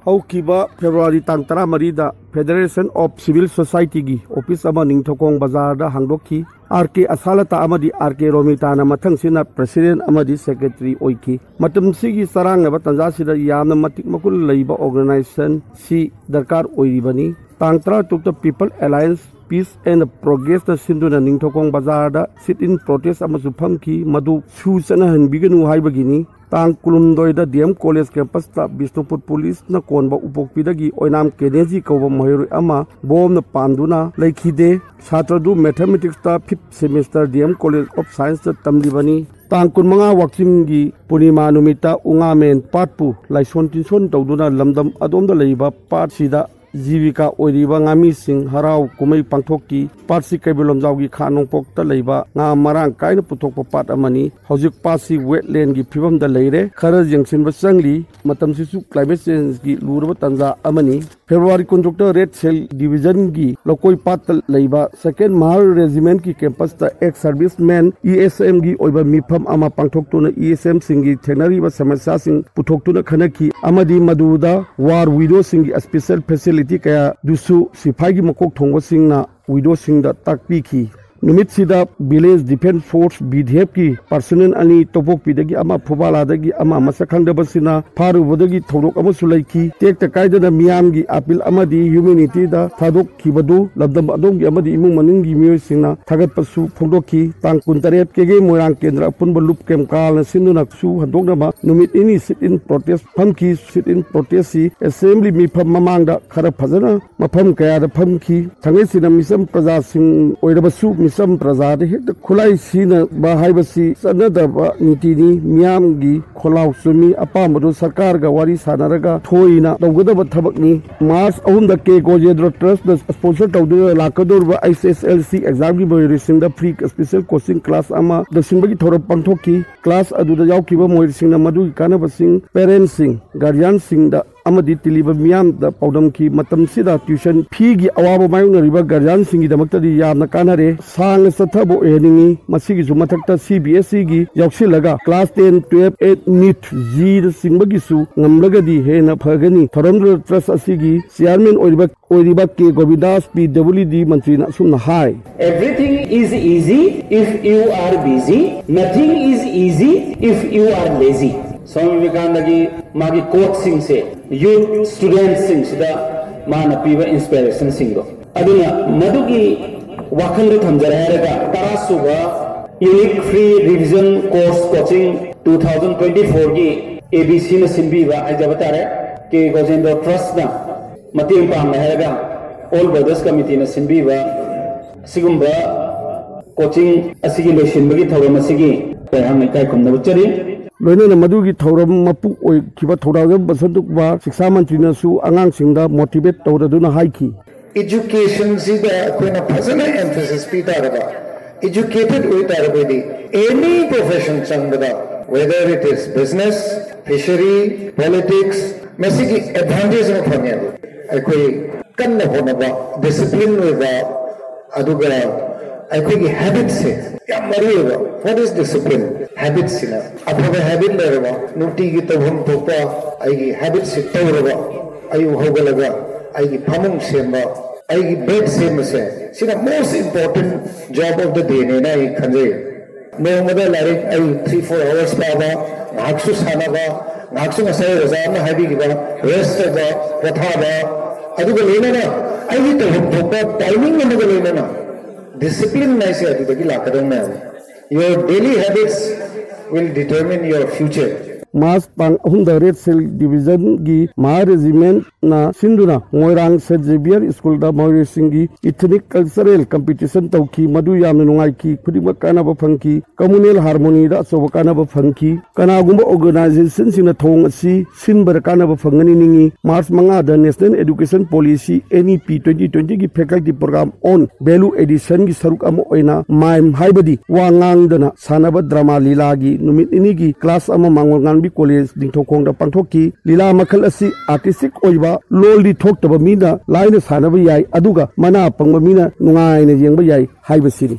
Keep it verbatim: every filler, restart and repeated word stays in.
ꯍꯧꯈꯤꯕ ꯐꯦꯕ꯭ꯔꯨꯋꯥꯔꯤ ꯇꯥꯡ ꯇꯔꯥꯃꯔꯤꯗ Federation of Civil Society ꯒꯤ ꯑꯣꯐꯤꯁ ꯑꯃ ꯅꯤꯡꯊꯧꯈꯣꯡ ꯕꯖꯥꯔꯗ ꯍꯥꯡꯗꯣꯛꯈꯤ꯫ ꯑꯥꯔ ꯀꯦ ꯑꯁꯥꯂꯇꯥ ꯑꯃꯗꯤ ꯑꯥꯔ ꯀꯦ ꯔꯣꯃꯤꯇꯥꯅ ꯃꯊꯪꯁꯤꯠꯅ ꯄ꯭ꯔꯦꯁꯤꯗꯦꯟꯠ ꯑꯃꯗꯤ ꯁꯦꯀ꯭ꯔꯦꯇꯔꯤ ꯑꯣꯏꯈꯤ꯫ ꯃꯇꯝꯁꯤꯒꯤ ꯆꯔꯥꯡꯅꯕ ꯇꯥꯟꯖꯥꯁꯤꯗ ꯌꯥꯝꯅ ꯃꯇꯤꯛ ꯃꯒꯨꯟ ꯂꯩꯕ ꯑꯣꯔꯒꯅꯥꯏꯖꯦꯁꯟ ꯁꯤ ꯗꯔꯀꯥꯔ ꯑꯣꯏꯔꯤꯕꯅꯤ꯫ ꯇꯥꯡ ꯇꯔꯥꯇꯔꯨꯛꯇ People Alliance Peace and Progress ꯅ ꯁꯤꯟꯗꯨꯅ ꯅꯤꯡꯊꯧꯈꯣꯡ ꯕꯖꯥꯔꯗ sit in protest ꯑꯃꯁꯨ ꯐꯝꯈꯤ꯫ ꯃꯗꯨ ꯁꯨ ꯆꯠꯅꯍꯟꯕꯤꯒꯅꯨ ꯍꯥꯏꯕꯒꯤꯅꯤ꯫ ꯇꯥꯡ ꯀꯨꯟꯍꯨꯝꯗꯣꯏꯗ ꯗꯤ ꯑꯦꯝ ꯀꯣꯂꯦꯖ ꯀꯦꯝꯄꯁꯇ ꯕꯤꯁꯅꯨꯄꯨꯔ ꯄꯨꯂꯤꯁꯅ ꯀꯣꯟꯕ ꯎꯄꯣꯛꯄꯤꯗꯒꯤ ꯑꯣꯏꯅꯥꯝ ꯀꯦꯅꯦꯖꯤ ꯀꯧꯕ ꯃꯍꯩꯔꯣꯏ ꯑꯃ ꯕꯣꯝꯅ ꯄꯥꯟꯗꯨꯅ ꯂꯩꯈꯤꯗꯦ꯫ ꯁꯥꯇ꯭ꯔꯗꯨ ꯃꯦꯊꯃꯦꯇꯤꯛꯁꯇ fifth semester D M College of Science ꯇ ꯇꯝꯂꯤꯕꯅꯤ꯫ ꯇꯥꯡ ꯀꯨꯟꯃꯉꯥ ꯋꯥꯛꯆꯤꯡꯒꯤ ꯄꯨꯔꯅꯤꯃꯥ ꯅꯨꯃꯤꯠꯇ ꯎꯉꯥꯃꯦꯟ ꯄꯥꯠꯄꯨ ꯂꯥꯏꯁꯣꯟ ꯇꯤꯟꯁꯣꯟ ꯇꯧꯗꯨꯅ ꯂꯝꯗꯝ ꯑꯗꯣꯝꯗ ꯂꯩꯕ ꯄꯥꯠꯁꯤꯗ ꯖꯤꯕꯤꯀꯥ ꯑꯣꯏꯔꯤꯕ ꯉꯥꯃꯤꯁꯤꯡ ꯍꯔꯥꯎ ꯀꯨꯝꯍꯩ ꯄꯥꯡꯊꯣꯛꯈꯤ꯫ ꯄꯥꯠꯁꯤ ꯀꯩꯕꯨꯜ ꯂꯝꯖꯥꯎꯒꯤ ꯈꯥ ꯅꯣꯡꯄꯣꯛꯇ ꯂꯩꯕ ꯉꯥ ꯃꯔꯥꯡ ꯀꯥꯏꯅ ꯄꯨꯊꯣꯛꯄ ꯄꯥꯠ ꯑꯃꯅꯤ꯫ ꯍꯧꯖꯤꯛ ꯄꯥꯠꯁꯤ wetland ꯒꯤ ꯐꯤꯕꯝꯗ ꯂꯩꯔꯦ꯫ ꯈꯔ ꯌꯦꯡꯁꯤꯟꯕ ꯆꯪꯂꯤ꯫ ꯃꯇꯝꯁꯤꯁꯨ climate change ꯒꯤ ꯂꯨꯔꯕ ꯇꯥꯟꯖꯥ ꯑꯃꯅꯤ꯫ ꯐꯦꯕ꯭ꯔꯨꯋꯥꯔꯤ ꯀꯨꯟꯇꯔꯨꯛꯇ Red Shell Division ꯒꯤ ꯂꯧꯀꯣꯏ ꯄꯥꯠꯇ ꯂꯩꯕ Second Mahar Regiment ꯀꯤ ꯀꯦꯝꯄꯁꯇ Ex Servicemen, E S M ꯒꯤ ꯑꯣꯏꯕ ꯃꯤꯐꯝ ꯑꯃ ꯄꯥꯡꯊꯣꯛꯇꯨꯅ E S M ꯁꯤꯡꯒꯤ ꯊꯦꯡꯅꯔꯤꯕ ꯁꯃꯁ꯭ꯌꯥꯁꯤꯡ ꯄꯨꯊꯣꯛꯇꯨꯅ ꯈꯟꯅꯈꯤ ꯑꯃꯗꯤ ꯃꯗꯨꯗ war widow ꯁꯤꯡꯒꯤ special facility ꯀꯌꯥꯗꯨꯁꯨ ꯁꯤꯐꯥꯏꯒꯤ ꯃꯀꯣꯛ ꯊꯣꯡꯕꯁꯤꯡꯅ widow ꯁꯤꯡꯗ ꯇꯥꯛꯄꯤꯈꯤ꯫ ꯅꯨꯃꯤꯠꯁꯤꯗ Village Defence Force, V D F ꯀꯤ personnel ꯑꯅꯤ ꯇꯣꯄꯣꯛꯄꯤꯗꯒꯤ ꯑꯃ, ꯐꯨꯕꯥꯂꯥꯗꯒꯤ ꯑꯃ ꯃꯁꯛ ꯈꯪꯗꯕꯁꯤꯅ ꯐꯥꯔꯨꯕꯗꯒꯤ ꯊꯧꯗꯣꯛ ꯑꯃꯁꯨ ꯂꯩꯈꯤ꯫ ꯇꯦꯛꯇ ꯀꯥꯏꯗꯅ ꯃꯤꯌꯥꯝꯒꯤ appeal ꯑꯃꯗꯤ humanity ꯗ ꯊꯥꯗꯣꯛꯈꯤꯕꯗꯨ ꯂꯝꯗꯝ ꯑꯗꯣꯝꯒꯤ ꯑꯃꯗꯤ ꯏꯃꯨꯡ ꯃꯅꯨꯡꯒꯤ ꯃꯤꯑꯣꯏꯁꯤꯡꯅ ꯊꯥꯒꯠꯄꯁꯨ ꯐꯣꯡꯗꯣꯛꯈꯤ꯫ ꯇꯥꯡ ꯀꯨꯟꯇꯔꯦꯠ ꯀꯦꯒꯦ ꯃꯣꯏꯔꯥꯡ ꯀꯦꯟꯗ꯭ꯔ ꯑꯄꯨꯟꯕ ꯂꯨꯞ ꯀꯦꯝꯀꯥꯜꯅ ꯁꯤꯟꯗꯨꯅꯁꯨ ꯍꯟꯗꯣꯛꯅꯕ ꯅꯨꯃꯤꯠ ꯅꯤꯅꯤ sit in protest ꯐꯝꯈꯤ꯫ Sit in protest ꯁꯤ assembly ꯃꯤꯐꯝ ꯃꯃꯥꯡꯗ ꯈꯔ ꯐꯖꯅ ꯃꯐꯝ ꯀꯌꯥꯗ ꯐꯝꯈꯤ꯫ ꯊꯥꯡꯒꯩꯁꯤꯡꯅ ꯃꯤꯆꯝ ꯄ꯭ꯔꯖꯥꯁꯤꯡ ꯑꯣꯏꯔꯕꯁꯨ ꯃꯤꯆꯝ ꯄ꯭ꯔꯖꯥꯗ ꯍꯦꯛꯇ ꯈꯨꯠꯂꯥꯏ ꯁꯤꯖꯤꯟꯅꯕ ꯍꯥꯏꯕꯁꯤ ꯆꯠꯅꯗꯕ ꯅꯤꯇꯤꯅꯤ꯫ ꯃꯤꯌꯥꯝꯒꯤ ꯈꯣꯜꯂꯥꯎ ꯆꯨꯝꯃꯤ꯫ ꯑꯄꯥꯝꯕꯗꯨ ꯁꯔꯀꯥꯔꯒ ꯋꯥꯔꯤ ꯁꯥꯟꯅꯔꯒ ꯊꯣꯏꯅ ꯇꯧꯒꯗꯕ ꯊꯕꯛꯅꯤ꯫ ꯃꯥꯔꯆ ꯑꯍꯨꯝꯗ ꯀꯦ ꯒꯣꯖꯦꯟꯗ꯭ꯔ ꯇ꯭ꯔꯁꯅ sponsor ꯇꯧꯗꯨꯅ ꯂꯥꯛꯀꯗꯧꯔꯤꯕ H S L C exam ꯒꯤ ꯃꯍꯩꯔꯣꯏꯁꯤꯡꯗ free special coaching class ꯑꯃ ꯂꯧꯁꯤꯟꯕꯒꯤ ꯊꯧꯔꯝ ꯄꯥꯡꯊꯣꯛꯈꯤ꯫ Class ꯑꯗꯨꯗ ꯌꯥꯎꯈꯤꯕ ꯃꯍꯩꯔꯣꯏꯁꯤꯡꯅ ꯃꯗꯨꯒꯤ ꯀꯥꯟꯅꯕꯁꯤꯡ parents ꯁꯤꯡ, guardian ꯁꯤꯡꯗ ꯑꯃꯗꯤ ꯇꯤꯜꯂꯤꯕ ꯃꯤꯌꯥꯝꯗ ꯄꯥꯎꯗꯝꯈꯤ꯫ ꯃꯇꯝꯁꯤꯗ tuition feeꯒꯤ ꯑꯋꯥꯕ ꯃꯥꯌꯣꯛꯅꯔꯤꯕ guardianꯁꯤꯡꯒꯤꯗꯃꯛꯇꯗꯤ ꯌꯥꯝꯅ ꯀꯥꯟꯅꯔꯦ꯫ ꯁꯥꯡꯅ ꯆꯠꯊꯕ ꯑꯣꯏꯍꯟꯅꯤꯡꯏ꯫ ꯃꯁꯤꯒꯤꯁꯨ ꯃꯊꯛꯇ C B S Eꯒꯤ ꯌꯥꯎꯁꯤꯜꯂꯒ class ten, twelve, eight, NEET, G ꯅꯆꯤꯡꯕꯒꯤꯁꯨ ꯉꯝꯂꯒꯗꯤ ꯍꯦꯟꯅ ꯐꯒꯅꯤ꯫ ꯊꯧꯔꯝꯗꯨꯗ trust ꯑꯁꯤꯒꯤ chairman ꯑꯣꯏꯔꯤꯕ, ꯑꯣꯏꯔꯤꯕ K ꯒꯣꯕꯤꯟꯗꯥꯁ P W D ꯃꯟꯇ꯭ꯔꯤꯅ ꯑꯁꯨꯝꯅ ꯍꯥꯏ꯫ Everything is easy if you are busy. Nothing is easy if you are lazy. Swami ꯕꯤꯕꯦꯀꯥꯅꯟꯗꯒꯤ ꯃꯥꯒꯤ quoteꯁꯤꯡꯁꯦ youth studentꯁꯤꯡꯁꯤꯗ ꯃꯥꯅ ꯄꯤꯕ inspirationꯁꯤꯡꯗꯣ, ꯑꯗꯨꯅ ꯃꯗꯨꯒꯤ ꯋꯥꯈꯜꯗ ꯊꯝꯖꯔꯦ ꯍꯥꯏꯔꯒ ꯇꯔꯥ ꯁꯨꯕ Unique Free Revision Course Coaching two thousand twenty fourꯒꯤ A B Cꯅ ꯁꯤꯟꯕꯤꯕ ꯍꯥꯏꯖꯕ ꯇꯥꯔꯦ, K ꯒꯣꯖꯦꯟꯗ꯭ꯔ Trustꯅ ꯃꯇꯦꯡ ꯄꯥꯡꯂꯦ ꯍꯥꯏꯔꯒ All Brothers Committeeꯅ ꯁꯤꯟꯕꯤꯕ ꯑꯁꯤꯒꯨꯝꯕ coaching ꯑꯁꯤꯒꯤ ꯂꯣꯏꯁꯤꯟꯕꯒꯤ ꯊꯧꯔꯝ ꯑꯁꯤꯒꯤ ꯑꯩꯍꯥꯛꯅ ꯏꯀꯥꯏ ꯈꯨꯝꯅꯕ ꯎꯠꯆꯔꯤ꯫ ꯂꯣꯏꯅꯅ ꯃꯗꯨꯒꯤ ꯊꯧꯔꯝ ꯃꯄꯨ ꯑꯣꯏꯈꯤꯕ ꯊꯧꯗꯥꯡꯖꯝ ꯕꯁꯟꯇ ꯀꯨꯃꯥꯔ ꯁꯤꯛꯁꯥ ꯃꯟꯇ꯭ꯔꯤꯅꯁꯨ ꯑꯉꯥꯡꯁꯤꯡꯗ motivate ꯇꯧꯔꯗꯨꯅ ꯍꯥꯏꯈꯤ꯫ Educationꯁꯤꯗ ꯑꯩꯈꯣꯏꯅ ꯐꯖꯅ emphasis ꯄꯤ ꯇꯥꯔꯕ, educated ꯑꯣꯏ ꯇꯥꯔꯕꯗꯤ any profession ꯆꯪꯕꯗ, whether it is business, fishery, politics, ꯃꯁꯤꯒꯤ advantage ꯑꯃ ꯐꯪꯉꯦꯕ꯫ ꯑꯩꯈꯣꯏ ꯀꯟꯅ ꯍꯣꯠꯅꯕ, discipline ꯑꯣꯏꯕ, ꯑꯗꯨꯒ ꯑꯩꯈꯣꯏꯒꯤ habitꯁꯦ ꯌꯥꯝ ꯃꯔꯨ ꯑꯣꯏꯕ꯫ What is discipline? Habitꯁꯤꯅ ꯑꯐꯕ habit ꯂꯩꯔꯕ, ꯅꯨꯡꯇꯤꯒꯤ ꯇꯧꯐꯝ ꯊꯣꯛꯄ ꯑꯩꯒꯤ habitꯁꯤ ꯇꯧꯔꯕ, ꯑꯌꯨꯛ ꯍꯧꯒꯠꯂꯒ ꯑꯩꯒꯤ ꯐꯃꯨꯡ ꯁꯦꯝꯕ, ꯑꯩꯒꯤ bed ꯁꯦꯝꯕꯁꯦ, ꯁꯤꯅ most important job of the dayꯅꯦꯅ ꯑꯩ ꯈꯟꯖꯩ꯫ ꯅꯣꯡꯃꯗ ꯂꯥꯏꯔꯤꯛ ꯑꯩ three four hours ꯄꯥꯕ, ꯉꯥꯏꯍꯥꯛꯁꯨ ꯁꯥꯟꯅꯕ, ꯉꯥꯏꯍꯥꯛꯁꯨ ꯉꯁꯥꯏ ꯑꯣꯖꯥ ꯑꯃꯅ ꯍꯥꯏꯕꯤꯈꯤꯕ rest ꯇꯧꯕ, ꯄꯣꯊꯥꯕ, ꯑꯗꯨꯒ ꯂꯣꯏꯅꯅ ꯑꯩꯒꯤ ꯇꯧꯐꯝ ꯊꯣꯛꯄ timing ꯑꯃꯒ ꯂꯣꯏꯅꯅ discipline ꯍꯥꯏꯁꯦ ꯑꯗꯨꯗꯒꯤ ꯂꯥꯛꯀꯗꯧꯅꯦꯕ꯫ Your daily habits will determine your future. March ꯇꯥꯡ ꯑꯍꯨꯝꯗ Red Cell Divisionꯒꯤ ꯃꯍꯥ regimentꯅ ꯁꯤꯟꯗꯨꯅ ꯃꯣꯏꯔꯥꯡ Saint Xavier Schoolꯗ ꯃꯍꯩꯔꯣꯏꯁꯤꯡꯒꯤ ethnic cultural competition ꯇꯧꯈꯤ꯫ ꯃꯗꯨ ꯌꯥꯝꯅ ꯅꯨꯡꯉꯥꯏꯈꯤ꯫ ꯈꯨꯗꯤꯡꯃꯛ ꯀꯥꯟꯅꯕ ꯐꯪꯈꯤ꯫ Communal harmonyꯗ ꯑꯆꯧꯕ ꯀꯥꯟꯅꯕ ꯐꯪꯈꯤ꯫ ꯀꯅꯥꯒꯨꯝꯕ organizationꯁꯤꯡꯅ ꯊꯧꯑꯣꯡ ꯑꯁꯤ ꯁꯤꯟꯕꯗ ꯀꯥꯟꯅꯕ ꯐꯪꯒꯅꯤ ꯅꯤꯡꯏ꯫ ꯃꯥꯔꯆ ꯃꯉꯥꯗ National Education Policy, N E P, twenty twentyꯒꯤ faculty program on value additionꯒꯤ ꯁꯔꯨꯛ ꯑꯃ ꯑꯣꯏꯅ mime ꯍꯥꯏꯕꯗꯤ ꯋꯥ ꯉꯥꯡꯗꯅ ꯁꯥꯟꯅꯕ drama ꯂꯤꯂꯥꯒꯤ ꯅꯨꯃꯤꯠ ꯅꯤꯅꯤꯒꯤ class ꯑꯃ ꯃꯥꯡꯒꯣꯜ ꯕꯤ ꯀꯣꯂꯦꯖ ꯅꯤꯡꯊꯧꯈꯣꯡꯗ ꯄꯥꯡꯊꯣꯛꯈꯤ꯫ ꯂꯤꯂꯥ ꯃꯈꯜ ꯑꯁꯤ ꯑꯥꯔꯇꯤꯁꯇꯤꯛ ꯑꯣꯏꯕ, ꯂꯣꯜꯗꯤ ꯊꯣꯛꯇꯕ ꯃꯤꯅ ꯂꯥꯏꯅ ꯁꯥꯟꯅꯕ ꯌꯥꯏ, ꯑꯗꯨꯒ ꯃꯅꯥ ꯄꯪꯕ ꯃꯤꯅ ꯅꯨꯡꯉꯥꯏꯅ ꯌꯦꯡꯕ ꯌꯥꯏ ꯍꯥꯏꯕꯁꯤꯅꯤ꯫